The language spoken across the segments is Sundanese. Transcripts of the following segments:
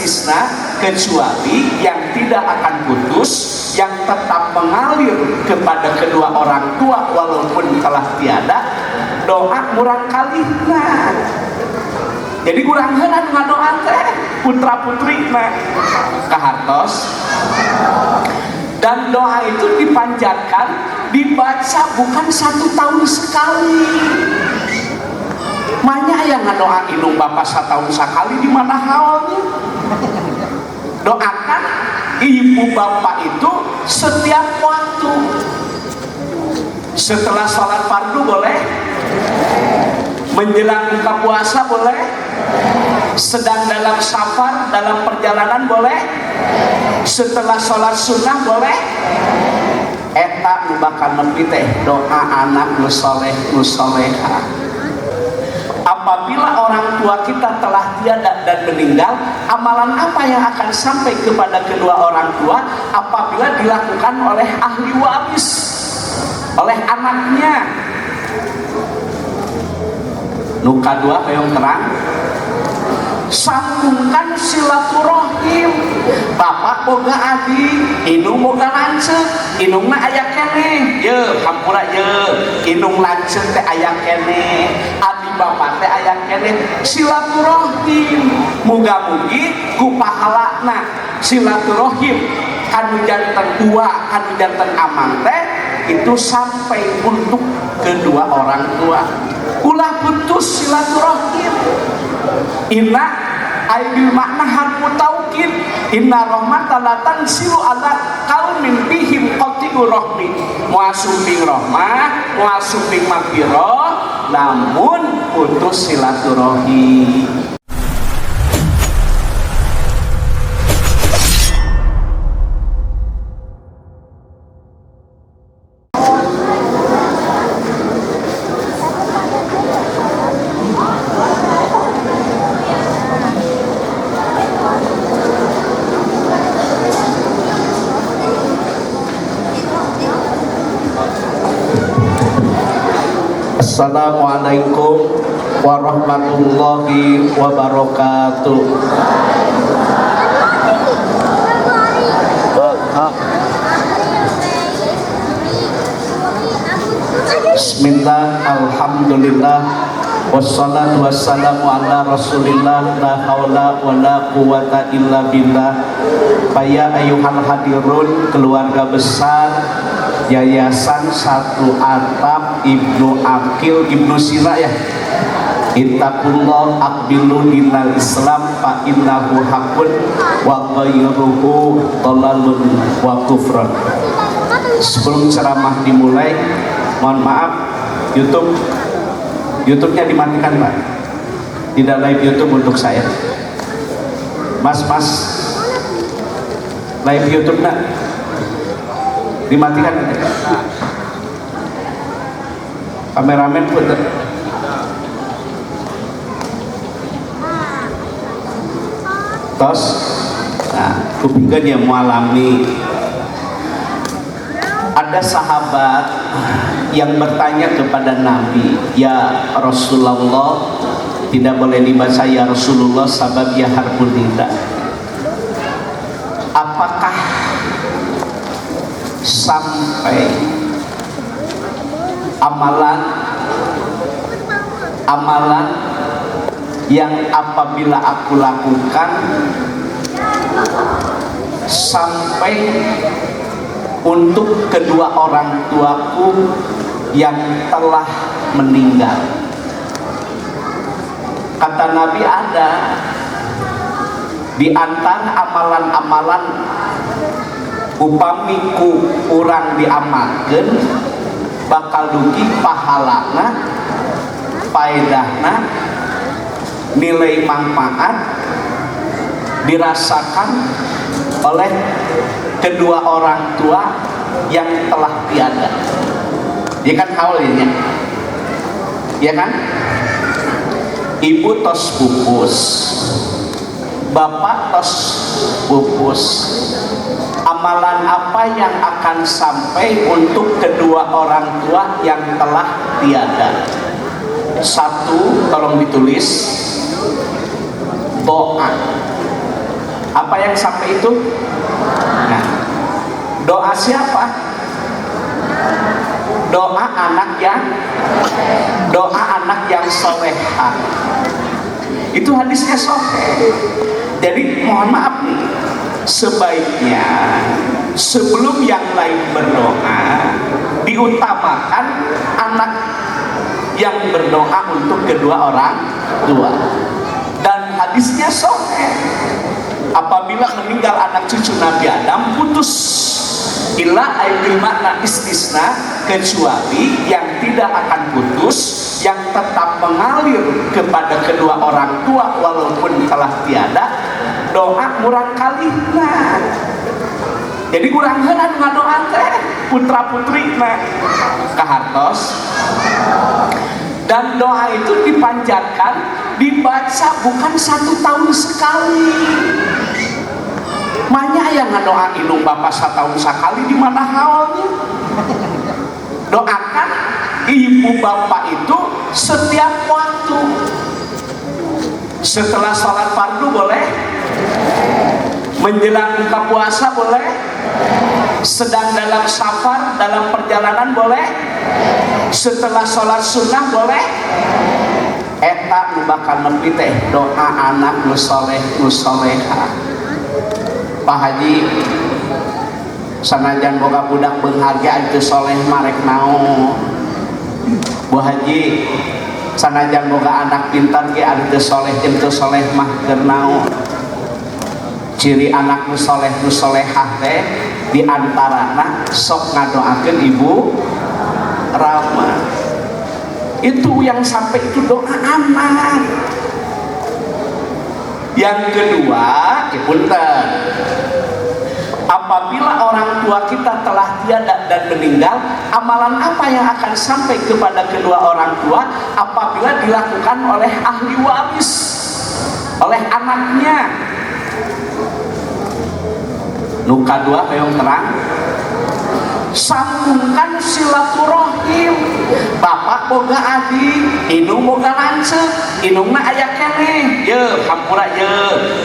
istisna, kecuali yang tidak akan putus, yang tetap mengalir kepada kedua orang tua walaupun telah tiada, doa murangkalihna. Jadi kurang heula ngadoa teh putra putrina kahartos. Dan doa itu dipanjatkan, dibaca bukan 1 tahun sekali. Banyak yang ngadoa indung bapak 1 tahun sekali, di mana halnya? Doakan ibu bapak itu setiap waktu. Setelah sholat fardu boleh, menjelang buka puasa boleh, sedang dalam safar, dalam perjalanan boleh, setelah sholat sunnah boleh. Eta nu bakal nepi teh doa anak nu soleh nu soleha. Apabila orang tua kita telah tiada dan meninggal, amalan apa yang akan sampai kepada kedua orang tua apabila dilakukan oleh ahli waris, oleh anaknya? Nu kadua hoyong terang, sambungkan silaturahim. Bapak boga adi, indung boga lanceuk, indungna aya keneh, ye hampura ye, indung lanceuk teh aya keneh, adi bapak teh aya keneh, silaturahim. Muga-mugi ku pahalana silaturahim kanu janten ua, kanu janten amang teh itu sampai untuk kedua orang tua. Ulah putus silaturahim. Inna aibil makna harfu taukid, inna rahmata la tansilu ala qaumin bihim qati'u rahmi. Moal sumping rahmah, moal sumping magfirah, namun putus silaturahim. Assalamualaikum warahmatullahi wabarakatuh. Bismillah, alhamdulillah, wassalatu wassalamu ala rasulillah, la haula wala quwata illa billah. Faya ayuhal hadirun, keluarga besar Yayasan Satu Atap Ibnu Aqil Ibnu Sina ya. Ittaqullah aqbilu dinal Islam fa innahu haqqun wa ghairuhu dhalalun wa kufrun. Sebelum ceramah dimulai, mohon maaf, YouTube-nya dimatikan, Pak. Tidak live YouTube untuk saya. Mas, live YouTube nak dimatikan. Kameramen pun tos. Nah, kupingkeun ya mualami. Ada sahabat yang bertanya kepada Nabi, ya Rasulullah, tidak boleh dibaca ya Rasulullah sabab ya harful nida. Apakah sampai amalan yang apabila aku lakukan sampai untuk kedua orang tuaku yang telah meninggal? Kata Nabi, ada di antara amalan-amalan upami ku urang diamalkeun bakal dugi pahalana, faedahna, nilai manfaat dirasakan oleh kedua orang tua yang telah tiada. Ya kan haul ini, ya kan? Ibu tos pupus, bapak tos pupus. Amalan apa yang akan sampai untuk kedua orang tua yang telah tiada? Satu, tolong ditulis, doa. Apa yang sampai itu? Nah, doa siapa? Doa anak yang, doa anak yang soleha. Itu hadisnya soheh. Jadi mohon maaf nih, sebaiknya sebelum yang lain berdoa, diutamakan anak yang berdoa untuk kedua orang tua. Dan hadisnya soheh, apabila meninggal anak cucu Nabi Adam putus, illa bil makna istisna, kecuali yang tidak akan putus, yang tetap mengalir kepada kedua orang tua walaupun telah tiada, doa murangkalih. Nah, jadi kurang heula ngadoa teh putra putri. Nah, kahartos. Dan doa itu dipanjatkan, dibaca bukan satu tahun sekali. Banyak yang ngadoa indung bapak setahun sekali, di mana haulnya? Doakan ibu bapak itu setiap waktu. Setelah sholat fardu boleh, menjelang buka puasa boleh, sedang dalam safar, dalam perjalanan boleh, setelah sholat sunnah boleh. Eta nu bakal nepi teh doa anak nu soleh, nu soleha. Pak Haji, sanajan boga budak beunghar ge teu soleh mah rek naon? Bu Haji, sanajan boga anak pintar ge ari teu soleh jeung teu soleh mah keur naon? Ciri anak nu soleh, nu solehah teh di antarana sok ngadoakeun ibu rama. Itu yang sampai itu doa anak. Yang kedua, ya punten, apabila orang tua kita telah tiada dan meninggal, amalan apa yang akan sampai kepada kedua orang tua apabila dilakukan oleh ahli waris, oleh anaknya? Nu kadua hoyong terang, sambungkan silaturahim. Bapak boga adik, indung boga lanceuk, indungna aya keneh. Ye, hampura ye,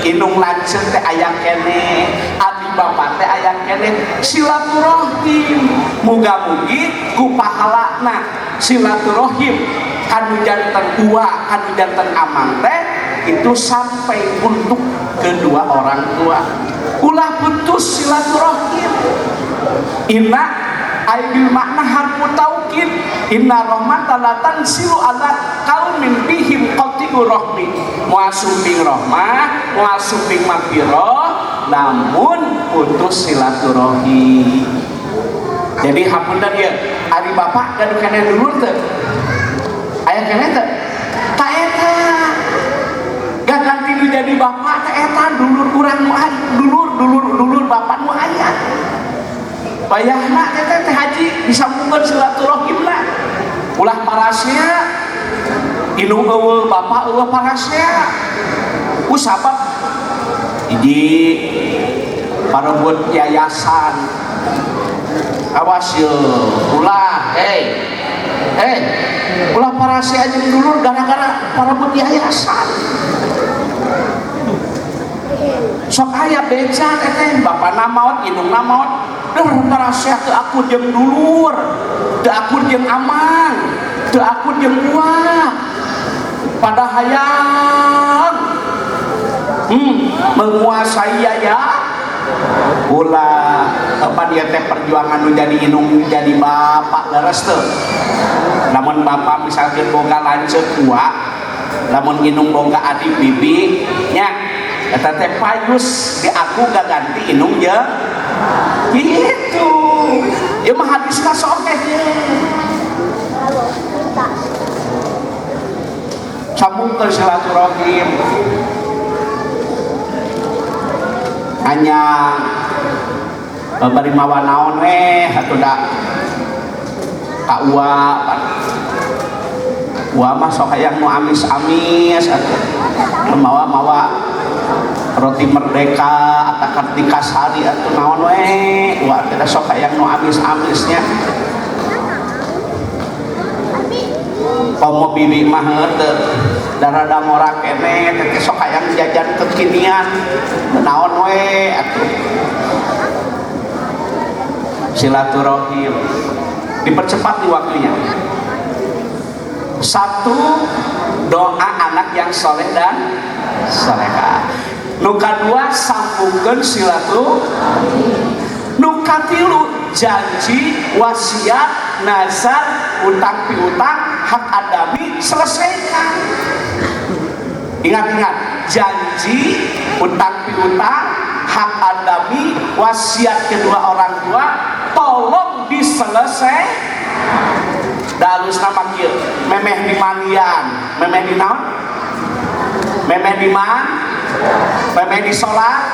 indung lanceuk teh aya keneh, adik bapak teh aya keneh. Silaturahim, muga-mugi ku pahalana silaturahim kanu janten ua, kanu janten amang teh itu sampai untuk kedua orang tua. Ulah putus silaturahim. Inna ay bil makna harfu taukid, inna rahmata la tanzilu ala qaumin bihim qati'u rahmi. Moal sumping rahmah, moal sumping magfirah lamun putus silaturahim. Jadi hapunten ieu, ari bapak gaduh keneh dulur teu? Aya keneh teu? Ta eta gaganti nu jadi bapak teh eta dulur urang nu aya, dulur dulur dulur bapak nu aya. Wayahna teh teh haji disambungkeun silaturahimna. Ulah parasea, indung euweuh, bapak euweuh, parasea. Ku sabab hiji parebut yayasan. Awas ye, ulah, hei. Hei, ulah parasea jeung dulur gara-gara parebut yayasan. Sok aya beca teh, bapana maot, indungna maot, der parasea teu akur jeung dulur, teu akur jeung amang, teu akur jeung uang. Pada hayang menguasai ya ulah. Apa dia teh perjuangan nu jadi indung jadi bapak leres teu? Lamun bapak misalkan boga lanceuk ua, lamun indung boga adik bibi nya, eta teh payus di aku gaganti indung jeung gitu. Ieu mah hadisna sahih. Sambung ke silaturahim. Hanya bari mawa naon weh atuh da ka ua. Ua mah sok hayang nu amis-amis atuh, mawa-mawa roti Merdeka atau Kartika Sari atau naon we. Ua teh sok hayang nu amis-amisnya. Komo bibi mah teu darada ngora keneh teh, sok hayang jajan kekinian naon we. Silaturahim. Dipercepat di waktunya. Satu, doa anak yang soleh dan soleha. Nu kadua, sambungkeun silaturahim. Nu katilu, janji, wasiat, nazar, utang piutang, hak adami selesaikan. Ingat-ingat, janji, utang piutang, hak adami, wasiat kedua orang tua tolong diselesaikan. Dalus nama kieu, memeh dimandian, memeh di naon, memeh di man, memeh di sholat,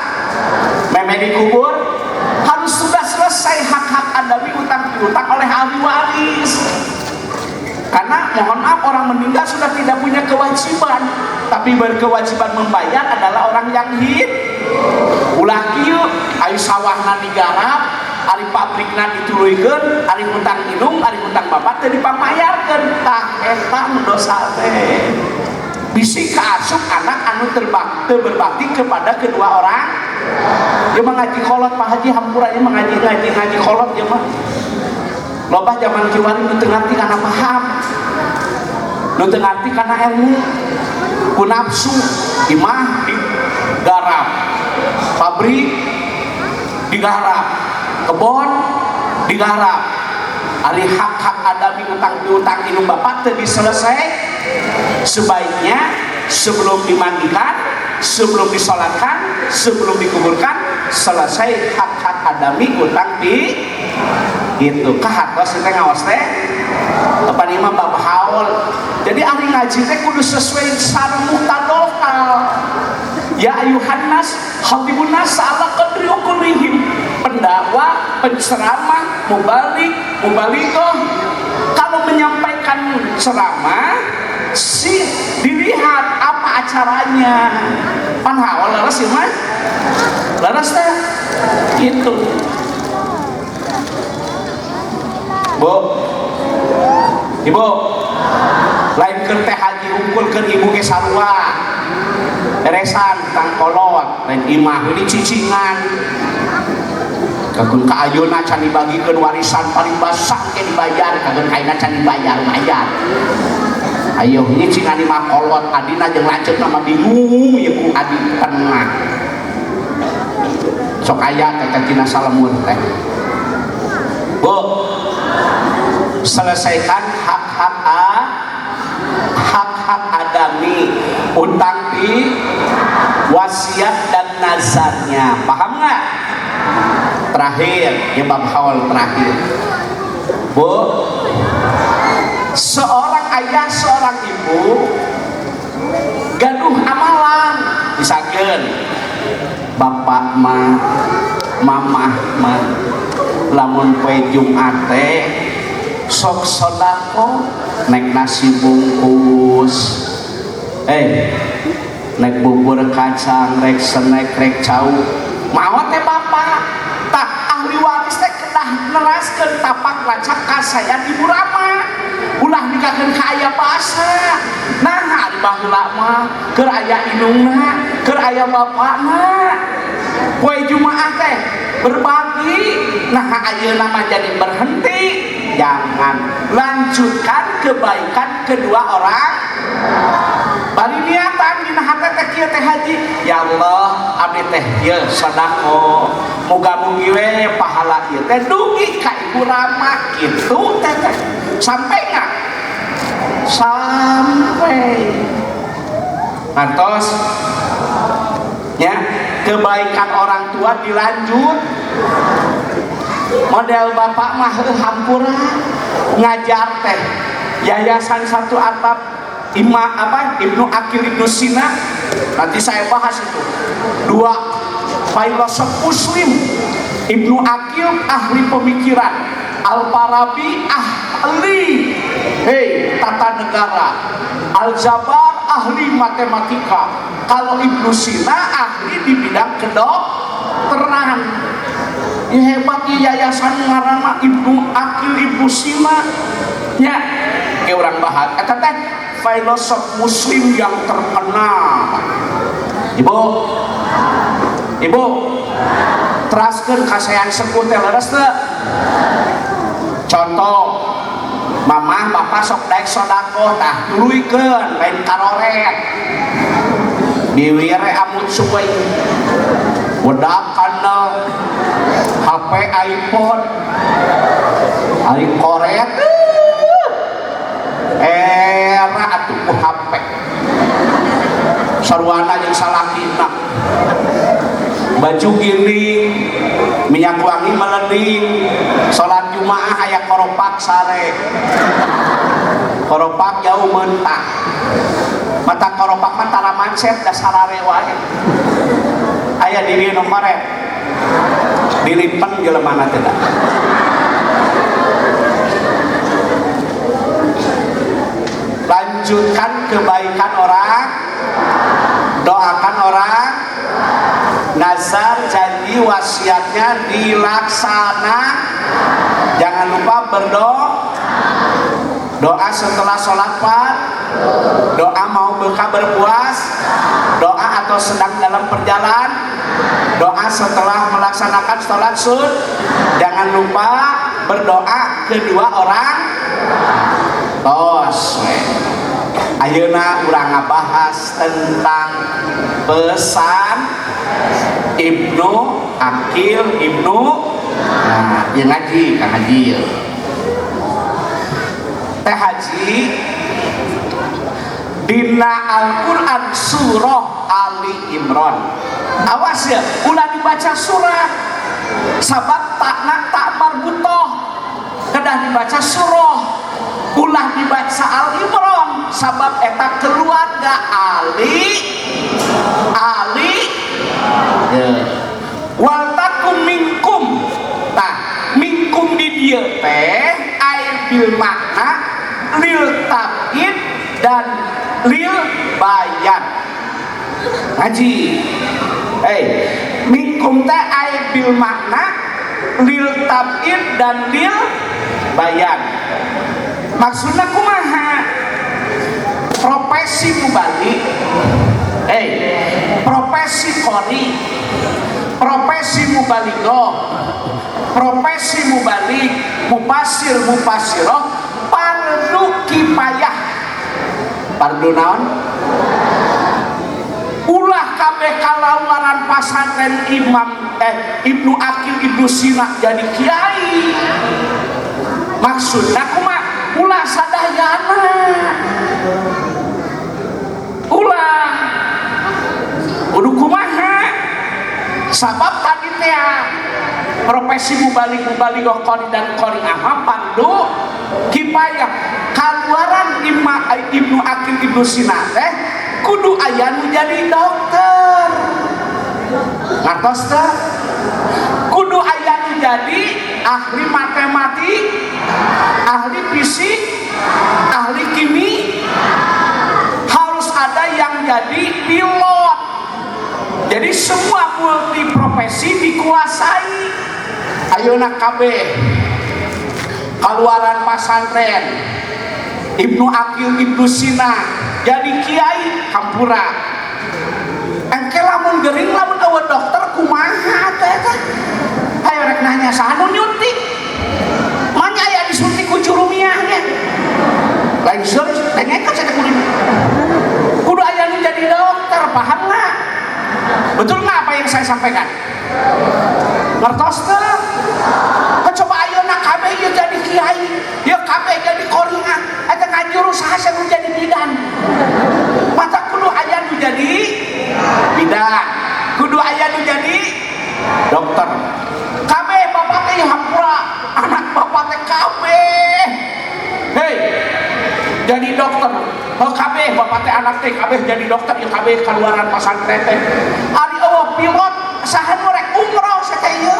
memeh dikubur, harus sudah selesai hak-hak adami, utang piutang oleh ahli waris. Karena mohon maaf, orang meninggal sudah tidak punya kewajiban, tapi berkewajiban membayar adalah orang yang hidup. Ulah kieu, ayo sawahna digarap, ari pabrikna dituluykeun, ari hutang indung, ari hutang bapak teu dipamayarkeun. Tah, eta nu dosa teh. Bisi kaasup anak anu teu berbakti kepada kedua orang. Dia mah ngaji kolot, Pak Haji, hampura, ieu mah ngaji ngaji ngaji kolot ieu mah. Loba zaman kiwari nu teu ngarti kana paham. Nu teu ngarti kana ilmu. Ku nafsu imah digarap. Pabrik digarap. Kebon digarap. Ari hak-hak adami, utang piutang indung bapak teu diselesai. Sebaiknya sebelum dimandikan, sebelum disolatkan, sebelum dikuburkan, selesai hak-hak adami, utang pi itu. Kahatos teh ngawas teh kapan imam bab haul. Jadi ahli ngaji teh kudu sesuai sareng muqtadol hal. Ya ayuhan nas khatibun nas ala qadri uqulihim. Pendakwah, penceramah, mubalig, mubalighah, kalau menyampaikan ceramah sih dilihat apa acaranya. Pan haul leres sih mah, leres teh gitu. Bu, ibu, lain keur teh haji unggul, keur ibu ge sarua beresan tang kolot. Lain imah ini cicingan, kagun ka ayeuna can dibagikeun warisan, paling basah ke dibayar, kagun kaina can dibayar bayar. Ayo ini cingan imah kolot, adina jeung lanceukna mah bingung ieu ku adi tengah. Sok aya teh tina salemur teh. Bu, selesaikan hak-hak a hak-hak adami, utang pi, wasiat dan nazarnya. Paham nggak? Terakhir ya, bab haul terakhir. Bu, seorang ayah, seorang ibu gaduh amalan, misalkan bapak mah, mamah mah, lamun poe Jumat teh sok sodako, naik nasi bungkus, naik bubur kacang, rek snack, rek cau mau teh bapak. Tah, ahli waris teh kedah neraskeun tapak lacak kasayan ibu rama, ulah nikahkeun ka aya basa. Nah, ari baheula mah keur aya indungna, keur aya bapakna, poe Jumaah teh berbagi. Nah, ayeuna mah jadi berhenti. Jangan, lanjutkan kebaikan kedua orang. Bari niatan dina hate teh kieu, "Teh Haji, ya Allah, abdi teh ieu sedekah, muga-mugi we pahala ieu teh dugi ka ibu rama." Kitu teh teh sampai nggak sampai. Ngantos ya, kebaikan orang tua dilanjut. Model bapak mah hampura ngajar teh yayasan satu atap Ima apa Ibnu Akil, Ibnu Sina, nanti saya bahas itu, dua filosof muslim. Ibnu Akil ahli pemikiran, Al-Farabi ahli hei tata negara, Al-Jabar ahli matematika, kalau Ibnu Sina ahli di bidang kedokteran. Ya, hebat ya yayasan ngaranna Ibnu Akil Ibnu Sina nya. Kayak orang bahas eta teh filosof muslim yang terkenal. Ibu, ibu, Teraskeun kasayan sepuh teh leres teu? Contoh, mamah bapak sok daek sodakoh, tah tuluykeun lain karoret. Biwir amut suweng. Wedak kandel, HP iPhone, ari koret. Era atuh ku HP. Sarwana jeung salakina. Baju giling, minyak wangi meleding, salat Jumaah aya koropak sare. Koropak jauh mentah. Mata koropak mah tara mancet da sarare wae. Aya di dieu nu koret. Dilimpen jelemana teh da. Lanjutkan kebaikan orang, doakan orang, nazar janji wasiatnya dilaksana. Jangan lupa berdoa, doa setelah sholat fard, doa mau buka berpuas, doa atau sedang dalam perjalanan, doa setelah melaksanakan sholat sun. Jangan lupa berdoa kedua orang. Tos we. Ayeuna urang ngabahas tentang pesan Ibnu Aqil Ibnu. Nah, yang ngaji, Kang Haji. Teh Haji dina Al-Qur'an surah Ali Imran. Awas ya, ulah dibaca surat. Sabab takna tak marbutoh. Kedah dibaca surah. Ulah dibaca Al Imran sabab eta keluarga Ali Ali ya. Wal takum minkum. Tah minkum di dieu teh ai bil makna lil tab'id dan lil bayan. Ngaji. Hey, minkum teh ai bil makna lil tab'id dan lil bayan. Maksudnya kumaha? Profesi mubalik, profesi qori, profesi mubalighah, profesi mubalik, mupasir, mupasiroh, fardu kifayah. Fardu naon? Ulah kabeh kalawaran pasantren Imam Ibnu Aqil Ibnu Sina jadi kiai. Maksudna kumaha? Ulah sadayana. Ulah kudu kumaha? Sabab tadi teh profesi mubalik mubalighah qori dan qori'ah mah fardu kifayah. Kaluaran Ibnu Aqil Ibnu Sina teh kudu aya nu jadi dokter. Ngartos teh? Kudu aya nu jadi ahli matematik, ahli fisik, ahli kimia, harus ada yang jadi pilot. Jadi semua multi profesi dikuasai. Ayeuna kabeh kaluaran pasantren Ibnu Aqil Ibnu Sina jadi kiai hampura. Engke lamun gering lamun eueuh dokter kumaha teh eta? Ayo rek nanya saha nu nyuntik? Manya aya disuntik ku jurumiah nya. Lain serius, dengekeun cenah kudu. Kudu aya nu jadi dokter, paham nggak? Betul nggak apa yang saya sampaikan? Ngertos teu? Coba ayeuna kabeh ieu jadi kiai, ieu kabeh jadi qori'ah, eta ngajuru saha nu jadi bidan. Mata kudu aya nu jadi bidan, kudu aya nu jadi dokter. Kabeh bapak teh hampura, anak bapak teh kabeh. Hei, jadi dokter. Oh kabeh bapak teh anak teh kabeh jadi dokter, ya kabeh kaluaran pasantren teh. Ari eueuh pilot saha nu rek umroh teh ieu?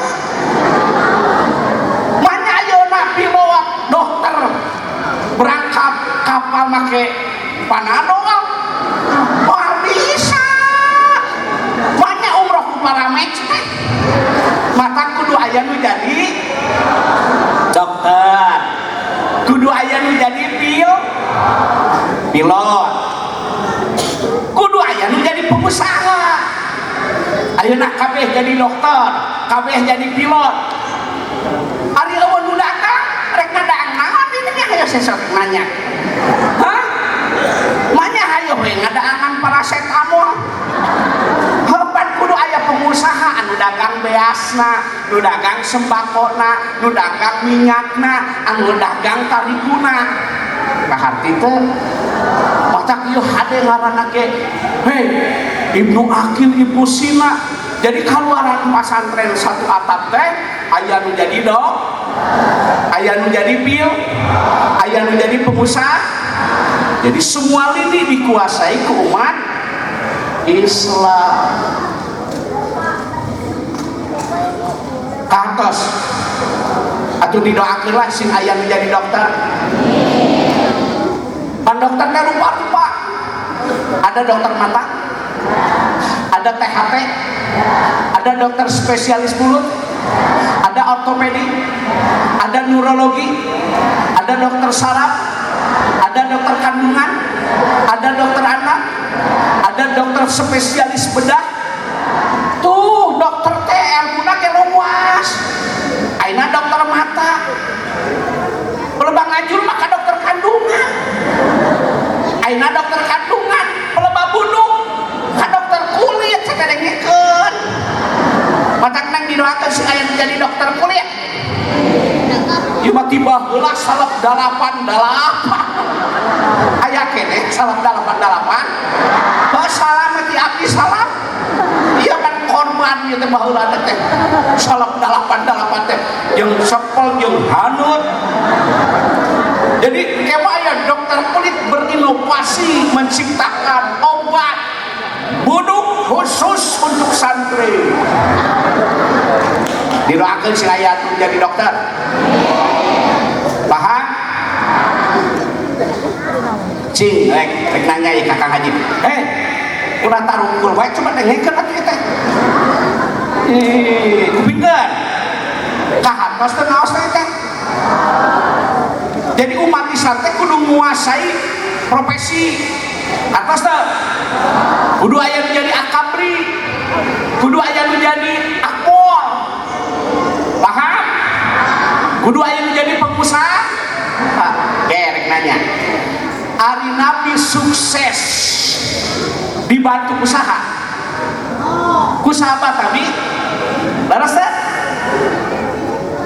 Manya ayeuna pilot dokter berangkat kapal make Panadol. Wah bisa. Manya umroh ku Paramex teh. Mata kudu aya nu jadi dokter. Kudu aya nu jadi pilot. Kudu aya nu jadi pengusaha. Ayeuna kabeh jadi dokter, kabeh jadi pilot. Ari euweuh nu dagang, rek ngadagang naon ini nya, hayo sesok nanya. Hah? Manya hayo we ngadaangan paracetamol. Hebat, kudu aya pengusaha anu dagang beasna, nu dagang sembakona, nu dagang minyakna, anu dagang tariguna. Kaharti teh? Matak ieu hade ngaranna ge. Hei, Ibnu Akil, Ibnu Sina. Jadi kaluaran pasantren satu atap teh aya nu jadi dok, aya nu jadi pil, aya nu jadi pengusaha. Jadi semua lini dikuasai ku umat Islam. Kantos atau didoakeun lah sing aya nu jadi dokter. Pan dokter teh rupa-rupa. Ada dokter mata, ada THT, ada dokter spesialis mulut, ada ortopedi, ada neurologi, ada dokter saraf, ada dokter kandungan, ada dokter anak, ada dokter spesialis bedah. Tuh dokter teh ilmuna ge luas. Ayeuna dokter mata. Pelebang ngajur maka dokter kandungan. Ayeuna dokter kandungan, pelebah buduk ka dokter kulit sakedengekeun. Matak nang didoakeun si aya jadi dokter kulit. Ieu mah tiba heula salep dalapan dalapan. Aya keneh salep dalapan dalapan. Heuh, salam ti abdi salam. Iya kan korban ieu teh baheula teh. Salep dalapan dalapan teh jeung sepel jeung haneut. Jadi kema aya dokter kulit berinovasi menciptakan obat buduk khusus untuk santri. Didoakeun si aya jadi dokter. Paham? Cing, rek, rek nanya ya Kakang Haji. Hei, ulah tarungkul wae, coba dengekeun atuh teh. Ih, kupingkeun. Kahartos teh ngaos teh teh. Jadi umat Islam teh kudu menguasai profesi. Atas teh kudu aya nu jadi akabri, kudu aya nu jadi akpol. Paham? Kudu aya nu jadi pengusaha. Gerek nanya. Ari Nabi sukses dibantu usaha. Ku sahabat Nabi. Leres teh?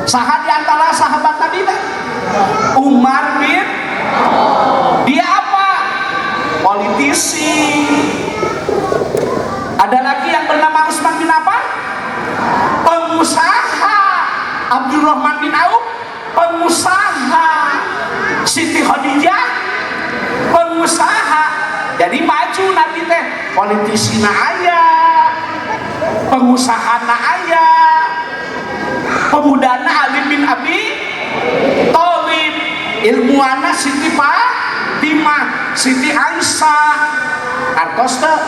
Saha di antara sahabat Nabi teh? Umar bin, dia apa? Politisi. Ada lagi yang bernama Usman bin Affan? Pengusaha. Abdurrahman bin Auf pengusaha. Siti Khadijah pengusaha. Jadi maju nanti teh politisi na aya, pengusaha na aya, pemudana Ali bin Abi Thalib, ilmuana Siti Fatimah, Siti Aisyah. Artos teu?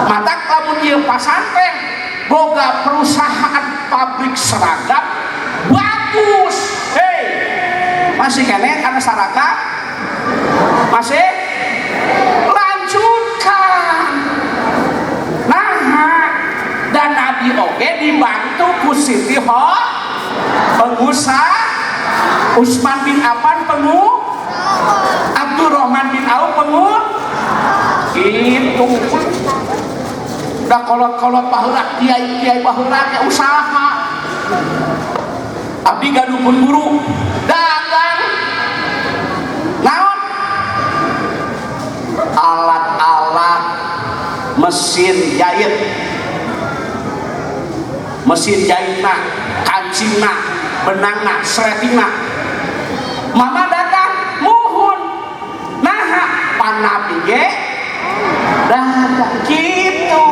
Matak lamun ieu pasantren boga perusahaan pabrik seragam bagus. Hei, masih keneh karena seragam masih lanjutkan. Nah, dan Nabi oge dibantu ku Siti Ho pengusaha, Usman bin Affan Abdurrahman bin Auf gitu. Udah kolot-kolot baheula, kiai-kiai baheula teh usaha. Abdi gaduh pun guru dagang naon, alat-alat mesin jahit, mesin jahitna, kancingna, benangna, sletingna. Mama dagang muhun. Nah, pan Nabi ge dagang gitu.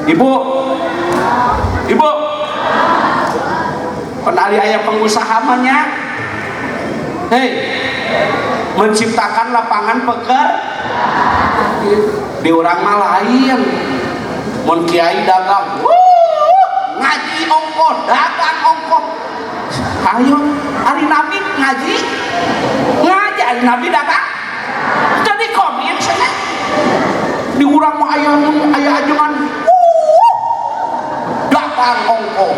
Ibu, ibu, penari ayah pengusaha mah. Hei, menciptakan lapangan peker di orang mah lain. Mun kiai dagang, wuh, ngaji ongkoh, dagang ongkoh. Ayo, ari Nabi ngaji, ngaji, ari Nabi dagang. Jadi komen sana. Di urang Urang mah aya aya ajengan, dagang ongkoh,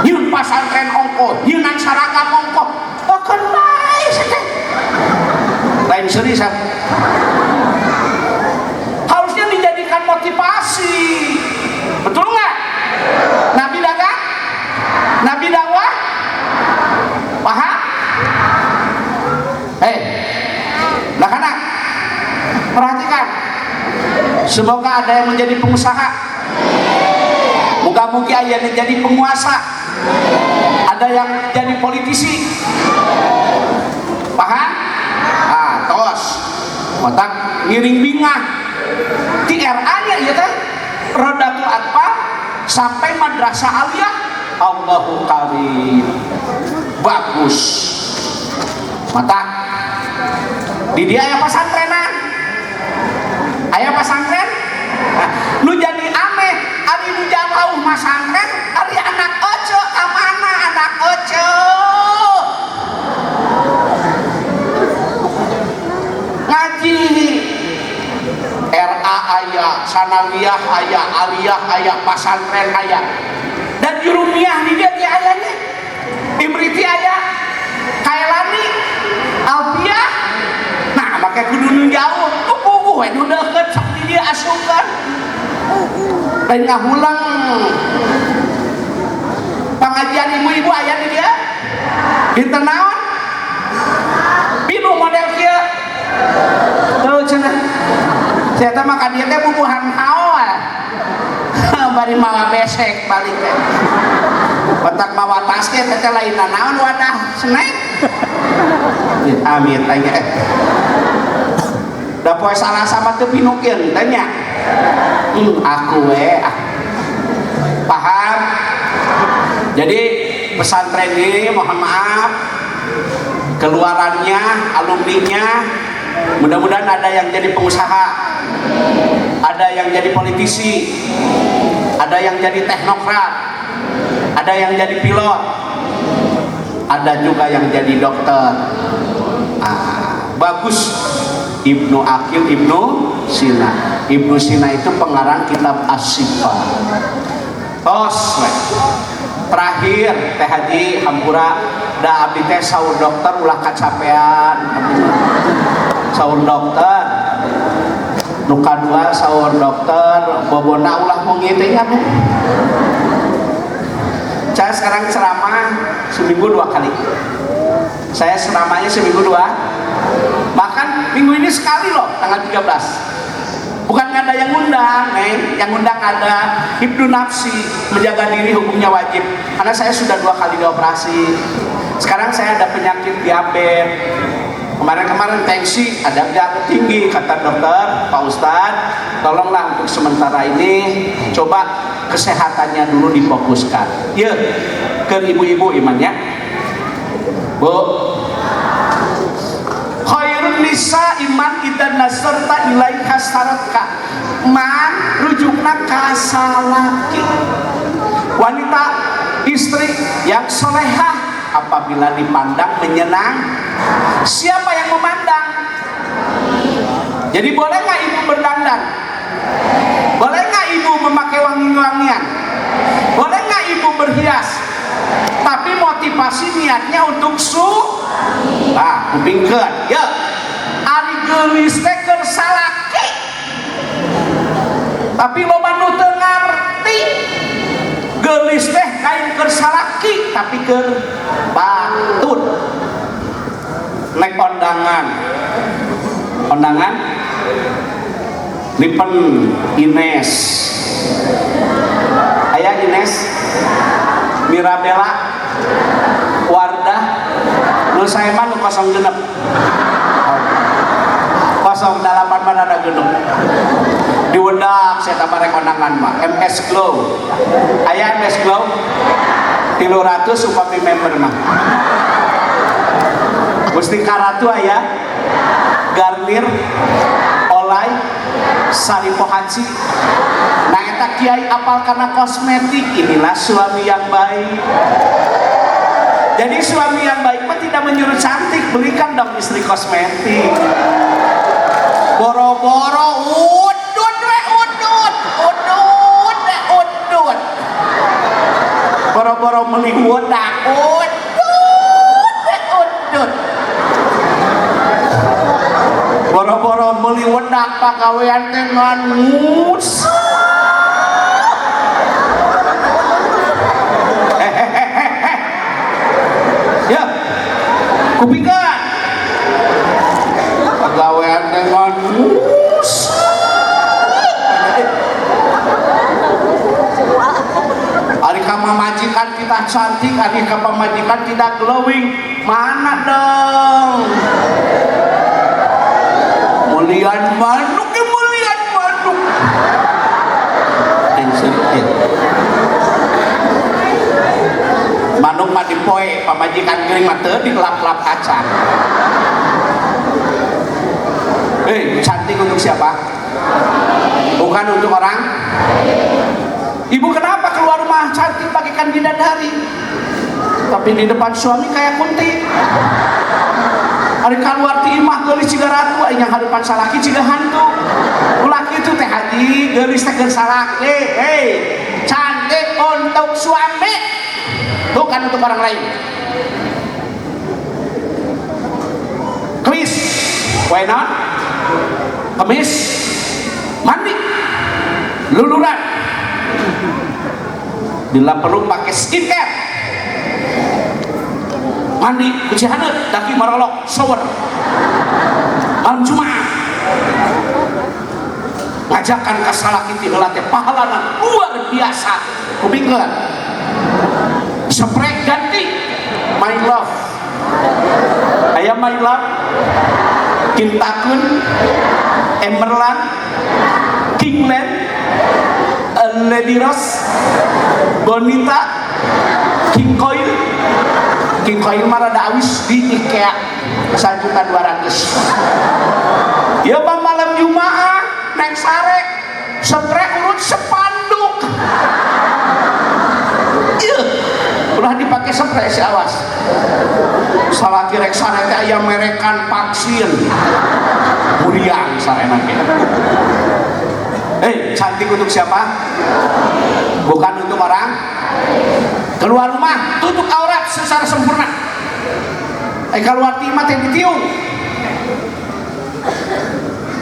nyieun pasantren ongkoh, nyieun seragam ongkoh, bahkan bae teh lain seriusan. Harusnya dijadikan motivasi, betul nggak? Nabi dagang, Nabi dakwah, paham? Hei, nah karena perhatikan, semoga ada yang menjadi pengusaha, moga-moga ada yang jadi penguasa, ada yang jadi politisi, paham? Ah, tos, matak ngiring bingah di RA nya ya teh, Rodatul Atfal sampai Madrasah Aliyah, Allahu Karim, bagus. Matak di dia aya pasantrenan, aya pasantren. Nah, nu jadi aneh ari nu jauh masantren, ari anak oce ka mana? Anak oce ngaji RA aya, sanawiyah aya, aliyah aya, pasantren aya, dan jurumiyah di dia ti ayanya, Imriti aya, Kailani, Alfiah. Nah, make kudu nu jauh, nu puguh we nu deukeut sok di dia asupkeun, lain ngahulang. Pengajian ibu-ibu aya di dia dinten naon? Pinuh model kieu tuh cenah. Saya teh maka dia teh bubuhan hawa bari mawa besek balik teh, otak mawa tas ge teh lain naon, wadah snack. Amit tanya, eh, da poe Salasa mah teu pinukeun tanya. Aku we ah. Paham? Jadi pesantren ini mohon maaf, keluarannya, alumninya mudah-mudahan ada yang jadi pengusaha, ada yang jadi politisi, ada yang jadi teknokrat, ada yang jadi pilot, ada juga yang jadi dokter. Ah, bagus. Ibnu Akil, Ibnu Sina. Ibnu Sina itu pengarang kitab As-Syifa. Tos we. Terakhir, Teh Haji, hampura da abdi teh saur dokter ulah kacapean. Saur dokter nu kadua, saur dokter bobona ulah wengi teh ya. Saya sekarang ceramah seminggu dua kali. Saya ceramahnya seminggu dua, bahkan minggu ini sekali loh, tanggal 13. Bukan nggak ada yang ngundang, Neng. Yang ngundang ada Ibnu Nafsi, menjaga diri hukumnya wajib. Karena saya sudah dua kali dioperasi. Sekarang saya ada penyakit diabetes. Kemarin-kemarin tensi ada agak tinggi, kata dokter, "Pak Ustadz, tolonglah untuk sementara ini coba kesehatannya dulu difokuskan." Ya, ke ibu-ibu imannya. Bu, khairun nisa man idza nazarta ilaiha sarratka. Man rujukna ka salaki. Wanita, istri yang solehah apabila dipandang menyenang. Siapa yang memandang? Jadi boleh nggak ibu berdandan? Boleh nggak ibu memakai wangi-wangian? Boleh nggak ibu berhias? Tapi motivasi niatnya untuk su, ah, kupingkeun. Ya, ari geulis teh keur salaki. Tapi loba nu teu ngarti. Geulis teh lain keur salaki, tapi keur batur. Nek kondangan. Kondangan lipen Ines. Aya Ines, Mirabella, Wardah, nu saya mah nu 06, 08 mana ada genep. Diwedak saya tambah rek kondangan mah MS Glow. Aya MS Glow 300 upami member mah. Mustika Ratu aya, Garnier, Olay, Sari Pohaci. Nah, eta kiai apal karena kosmetik. Inilah suami yang baik. Jadi suami yang baik mah tidak menyuruh cantik, belikan dong istri kosmetik. Boro-boro udut we. Boro-boro meuli wedak. Udut, udut. Boro-boro meuli wedak pagawean teh ngan nguseup. Hehehehe. Ya. Kupingkeun. Pagawean teh ngan nguseup. Ari ka pamajikan kita cantik, ari ka pamajikan tidak glowing, mana dong? Mulian manuk, mulian manuk. Manuk mah dipoe, pamajikan geuring mah teu dilap-lap kaca. Cantik untuk siapa? Bukan untuk orang. Ibu kenapa keluar rumah cantik bagaikan bidadari, tapi di depan suami kayak kunti? Ari keluar ti imah geulis ciga ratu, ari hadapan salaki ciga hantu. Ulah kitu teh haji, geulis teh keur salaki. Hei, cantik untuk suami, bukan untuk orang lain. Kemis, poe naon? Kemis, mandi, luluran. Bila perlu pakai skincare, mandi kunci haneut, daki marolok, shower. Malam Jumat ngajakan ka salaki ti heula teh pahalana luar biasa. Kupingkeun, spray ganti my love, aya my love, Kintakun, Emerlan, Kingland, Lady Rose, Bonita, King Coil. King Coil mah rada awis di IKEA 1.200.000. Ya bang malam Jumaah naik sare, spray urut sepanduk. Iya, ulah dipakai spray si awas. Salaki rek sare teh aya merekan vaksin. Muriang sarena ge. Cantik untuk siapa? Bukan untuk orang. Keluar rumah tutup aurat secara sempurna. Keluar ti imah teh ditiung.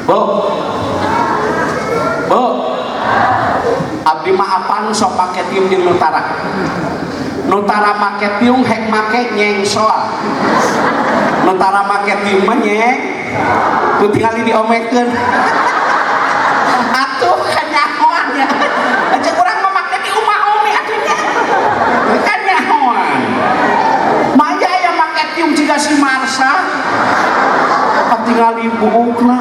Bu. Bu. Abdi mah apaan sok make tiung jeung nutara. Nutara make tiung hek make nyengsoal. Nutara make tiung mah nyeng. Ku tingali diomekeun. Atuh kanyahoan ya. Aja urang mah make di umah umi atuh nya. Kanyahoan. Maya aya make tiung jiga si Marsa. Patingali buukna.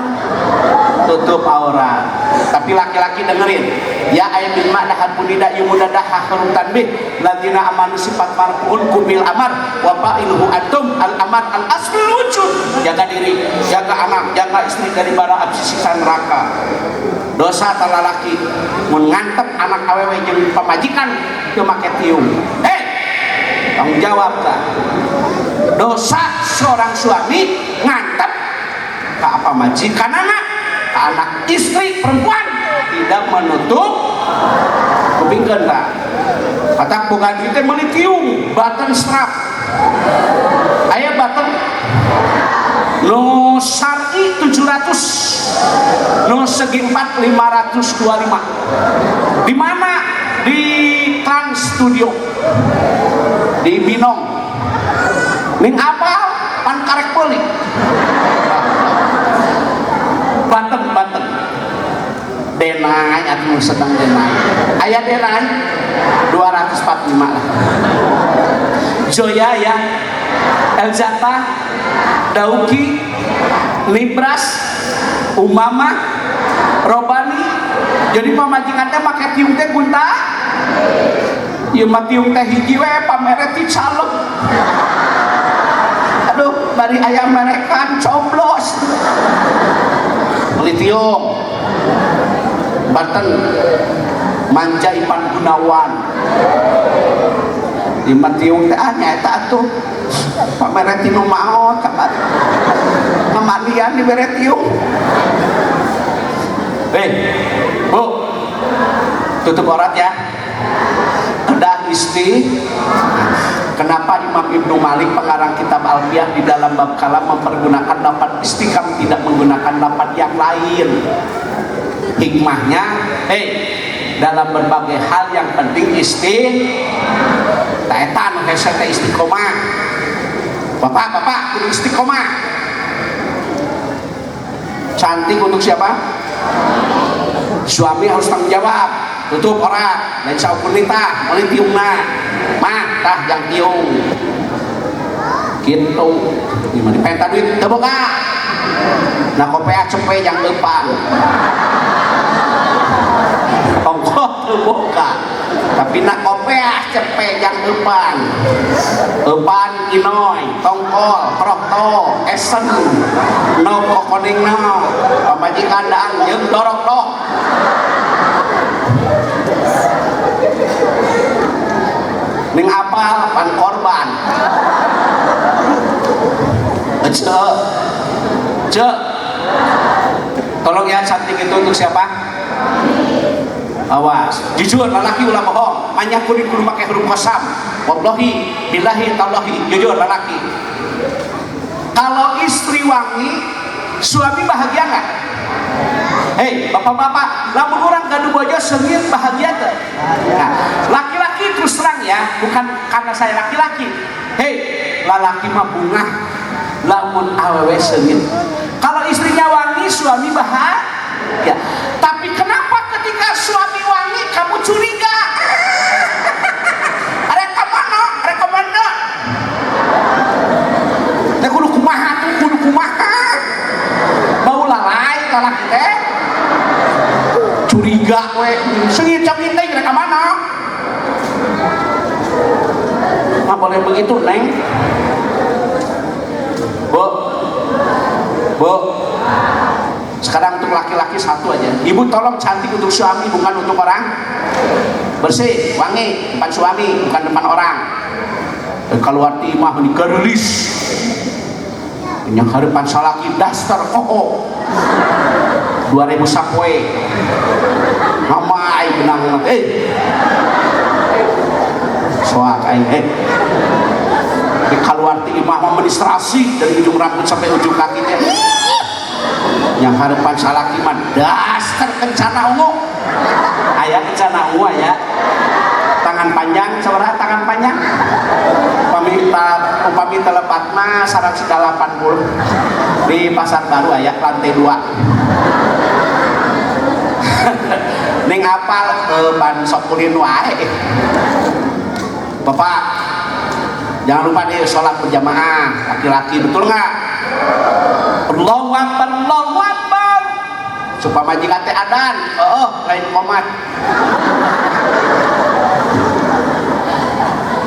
Tutup aurat. Tapi laki-laki dengerin. Ya ayat bin ma'dah punida yumudadah huruf tanbih ladina amanu sifat marfuun kubil amar wa fa'iluhu antum al amar al aslul wujud. Jaga diri, jaga anak, jaga istri dari bara api siksa neraka. Dosa talalaki mun ngantep anak awewe jeung pamajikan teu make tiung. Tanggung jawab ka. Dosa seorang suami ngantep ka pamajikan anak, ka anak istri perempuan tidak menutup kupingkeun ka. Kata bukan kita meuli tiung button strap. Aya button nu syar'i 700, nu segi 4 525. Di mana? Di Trans Studio di Binong. Ning apa? Pan karek meuli. Banten, Banten. Denai atuh sedang denai. Aya denai 245 lah. Joya ya, Elzata, Dauki, Nibras, Umama, Robani. Jadi pamajikan teh make tiung teh gunta. Ieu mah tiung teh hiji we pamere ti calon. Aduh, bari aya merekan coblos. Beli tiung. Banten Manja Ipan Gunawan. Di mah tiung teh ah nyaeta atuh. Pamere ti nu maot kabar. Ngamandian dibere tiung. Bu, tutup aurat ya. Dah isti. Kenapa Imam Ibnu Malik pengarang kitab Alfiyah di dalam bab kalam mempergunakan lafaz istiqam, tidak menggunakan lafaz yang lain? Hikmahnya, hei, dalam berbagai hal yang penting isti eta nu hese teh istiqomah. Bapak-bapak kudu istiqomah. Cantik untuk siapa? Suami harus tanggung jawab. Tutup ora, lain saukur nitah, meuli tiungna. Mah tah jang tiung. Gitu. Gimana dipenta duit teu boga. Nah kopea cepe jang leupan. Ongkoh teu boga. Tapi nak kopea cepe jang leupan. Eupan inoy, tongkol, prokto, esen, no kokoningna, pamajikan daang jeung dorok dok. Ning apal pan korban. Ece. Ce. Tolong ya, cantik itu untuk siapa? Awas, jujur lelaki ulah bohong, banyak kudu kudu pakai huruf kosam. Wallahi, billahi, tallahi, jujur lelaki. Kalau istri wangi, suami bahagia nggak? Hei, bapak-bapak, lamun urang gaduh bojo seungit bahagia teu? Nah, laki-laki terus terang ya, bukan karena saya laki-laki. Hei, lalaki mah bungah lamun awewe seungit. Kalau istrinya wangi, suami bahagia. Tapi kenapa ketika suami wangi kamu curiga? Rek ka mana? Rek ka mana? Teh kudu kumaha tuh, kudu kumaha. Bau lalai lalaki teh. Curiga we, seungit cangit teh rek ka mana? Nggak boleh begitu, Neng. Bu. Bu. Sekarang untuk laki-laki satu aja. Ibu tolong cantik untuk suami, bukan untuk orang. Bersih, wangi, depan suami, bukan depan orang. Dan keluar timah ini gelis. Yang harapan salaki daster koho. 2000 sapoe. Namai benang Soak aing Di keluar timah administrasi dari ujung rambut sampai ujung kaki teh. Yang harapan salaki mah daster kencana ungu. Aya kencana ungu aya. Tangan panjang, sabaraha tangan panjang? Upami upami telepatna 180 di Pasar Baru aya lantai 2. Ning apal ban sok kulin wae. Bapak, jangan lupa nih sholat berjamaah laki-laki, betul nggak? Allahu Akbar, Allahu Akbar. Supaya majikan teh adan, lain komat.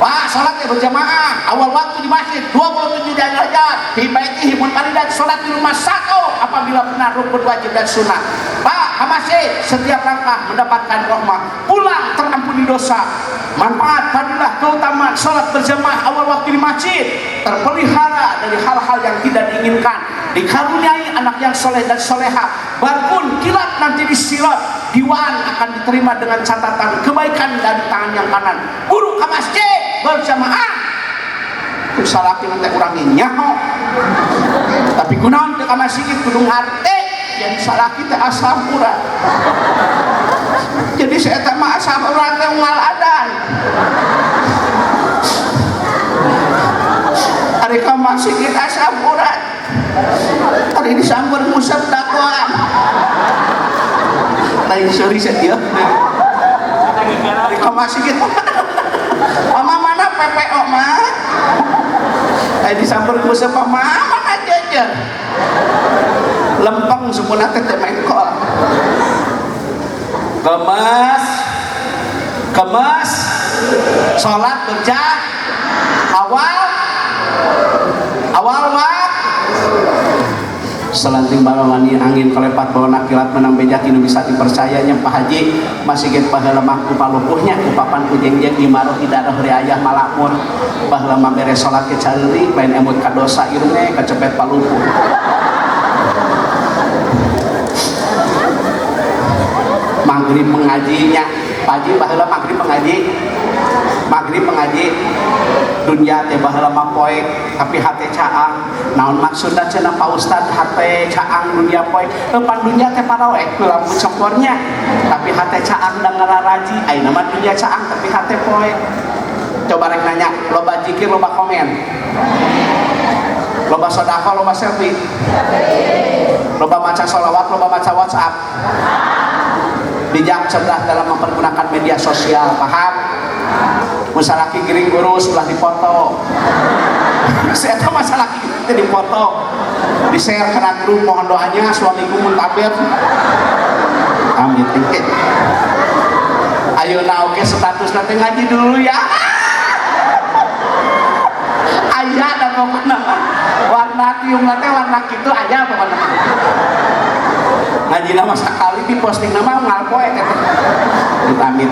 Pak, sholat ya berjamaah awal waktu di masjid 27 derajat, di baitihi munfaridan, sholat di rumah satu apabila benar rukun wajib dan sunnah. Pak, ke masjid setiap langkah mendapatkan rahmah, pulang terampuni dosa. Manfaat fadilah keutamaan sholat berjamaah awal waktu di masjid, terpelihara dari hal-hal yang tidak diinginkan, dikaruniai anak yang soleh dan soleha, barkun kilat nanti di sirat diwan akan diterima dengan catatan kebaikan dari tangan yang kanan. Buru ke masjid berjamaah. Salaki nanti urang nyaho, tapi kunaon teu ka masjid kudu ngarte jadi salaki teh asam urat. Jadi saya teh mah asam urat teh unggal adan. Ari ka masjid asam urat. Ari disamber ngusap dakwaan. Lain seuri saja. Ari ka masjid. Mama mana PPO mah? Ari disamber ngusap mama mana jejer. Lempeng sempurna teh teh mengkol. Kemas, kemas, sholat berjamaah awal, awal waktu. Selanting balawani angin kelepat bawa nakilat menang beja kini bisa dipercayanya Pak Haji masih get pahala mah ku palupuhnya ku papan ku jengjeng di maroh idaroh riayah malakmur pahala mah beres sholat ke cariri lain emut kadosa irunge kecepet palupuh. Maghrib mengajinya Pak Haji pahala maghrib mengaji Maghrib mengaji. Dunia teh baheula mah poek, tapi hate caang. Naon maksudna cenah, Pak Ustad, hate caang, dunia poek? Pan dunia teh paraoek ku lampu cempornya, tapi hate caang da ngararaji. Ayeuna mah dunia caang, tapi hate poek. Coba rek nanya, loba jikir, loba komen, loba sodakoh, loba selfie, loba maca sholawat, loba maca WhatsApp. Bijak cerdas dalam mempergunakan media sosial, paham? Masalah gering urus, ulah dipoto. Saya tahu masalah itu dipoto, di share ke grup, "Mohon doanya, suamiku muntaber, amin." Ayo, nah, oke, status nanti ngaji dulu ya. Aya dan pokoknya warna tiung nanti warna gitu aya. Pokoknya ngaji nama sekali di posting nama ngalpoe teh. Amit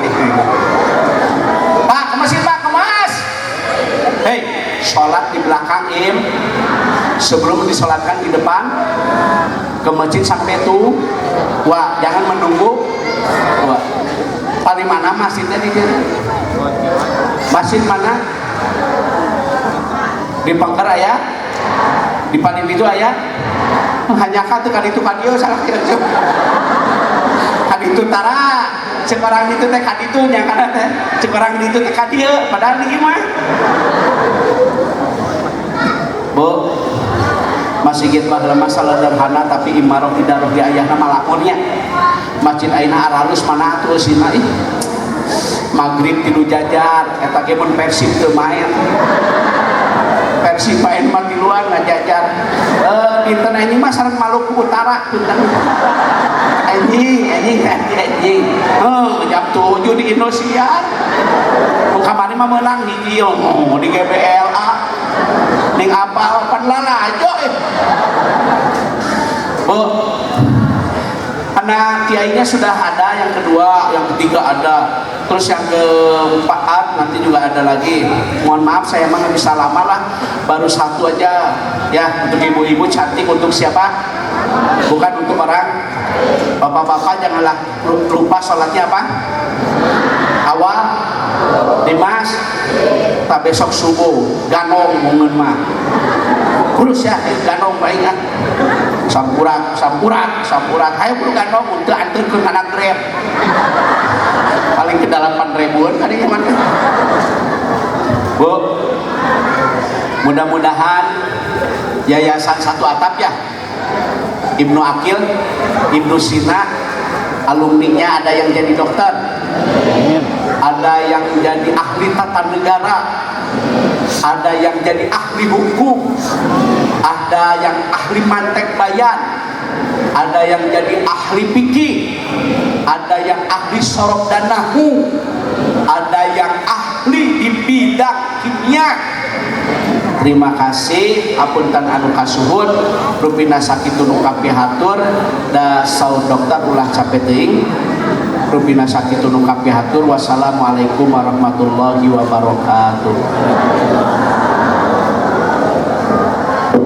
Pak ke masjid, Pak, kemas. Hei, sholat di belakang im sebelum disolatkan di depan. Ke masjid sampai tuh, wah, jangan menunggu. Wah, paling mana masjidnya di sini? Masjid mana di Pengker aya, di paling itu aya. Hanya kan tuh kan itu kan dia salah kan itu tara cek orang itu teh kan itu nya kana teh cek orang itu teh ka dieu, padahal di imah. Bu, masjid mah masalah sederhana, tapi imaroh idaroh di ayahna malakonnya. Masjid ayeuna aralus, mana atuh eusina? Ih, maghrib tilu jajar eta ge mun Persib teu main. Persib main mah tiluan ngajajar. Eh, dinten anjing mah sareng Maluku Utara punten. Anjing, anjing, anjing, anjing. Heuh, jam 7 di Indosiar. Nu kamari mah meunang hiji, oh, di GBLA. Ning apal pan lalajo eh. Bu, anak kiainya sudah ada yang kedua, yang ketiga ada, terus yang keempat nanti juga ada lagi. Mohon maaf, saya emang nggak bisa lama lah, baru satu aja ya. Untuk ibu-ibu cantik, untuk siapa? Bukan untuk orang bapak-bapak, janganlah lupa sholatnya apa? Awal Dimas, tak besok subuh ganong mungen mah kurus ya, ganong baik ah. Sampurat, sampurat, sampurat, ayo buru ganong untuk antar ke anak Grab, paling ke 8 ribuan kali gimana. Bu, mudah-mudahan yayasan satu atap ya, Ibnu Akil, Ibnu Sina, alumninya ada yang jadi dokter, ada yang jadi ahli tata negara, ada yang jadi ahli hukum, ada yang ahli mantek bayan, ada yang jadi ahli fikih, ada yang ahli sorof dan nahwu, ada yang ahli di bidang kimia. Terima kasih, apunten anu kasuhun, rupina sakitu nu kapihatur. Da saur dokter ulah capek teuing. Rupina sakitu nu kapihatur. Wassalamualaikum warahmatullahi wabarakatuh.